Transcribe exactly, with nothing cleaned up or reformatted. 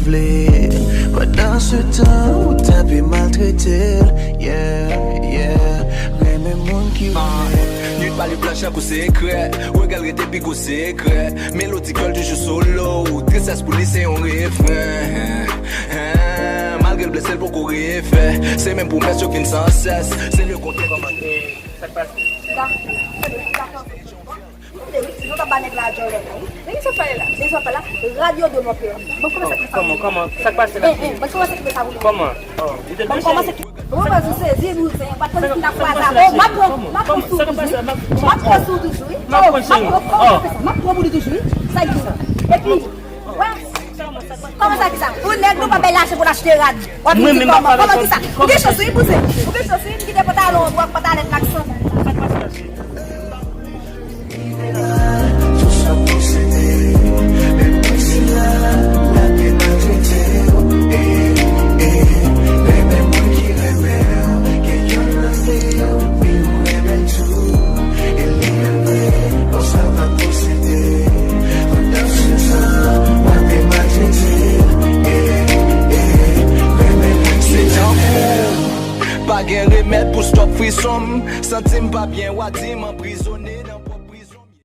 Vle, pandan se tan ou t ap maltrete l. Yeah, yeah. Renmen moun ki renmen. Nwit pale blanch tankou sekrè. Rega l rete pi gwo sekrè. Melodi kè l toujou solo. Tristès pou li se yon refren. Malgre l blese l poko refè. Se menm pwomès yo fin san sès. Se le kontrè ki... Sa k pase? Dakò. Tande wi, nou t ap ba nèg la djòlè la wi. Men ki sa w fè la? Men sa w fè la, Radio de Montréal. Bon, kòman sa k fè sa? Kòman, kòman? Sa k pase la? Eh, eh, bon, kòman sa k fè sa pou nou? Kòman? Oh, li te... Bon, kòman sa k... Bon, baz, ou sezi, bouzen. Ou pa t konn si n ap kwaze avè w. M ap pran, m ap pran sou w toujou wi. M ap pran sou w toujou wi. M ap pran sou w. Kòman sa k fè sa? M ap pran pou li toujou wi. Sa k di? Epi, wè. Kòman sa ki sa? Pou nèg nou pa bay lajan pou n achte rad. W ap vin di kòman? Kòman ki sa? Ou gen chans wi, bouzen. Ou gen chans wi, m kite pantalon an pou ak pantalèt laksan. Se tankou pa gen remèd pou stòp frison m. Santi m pa byen, w a di m anprizone.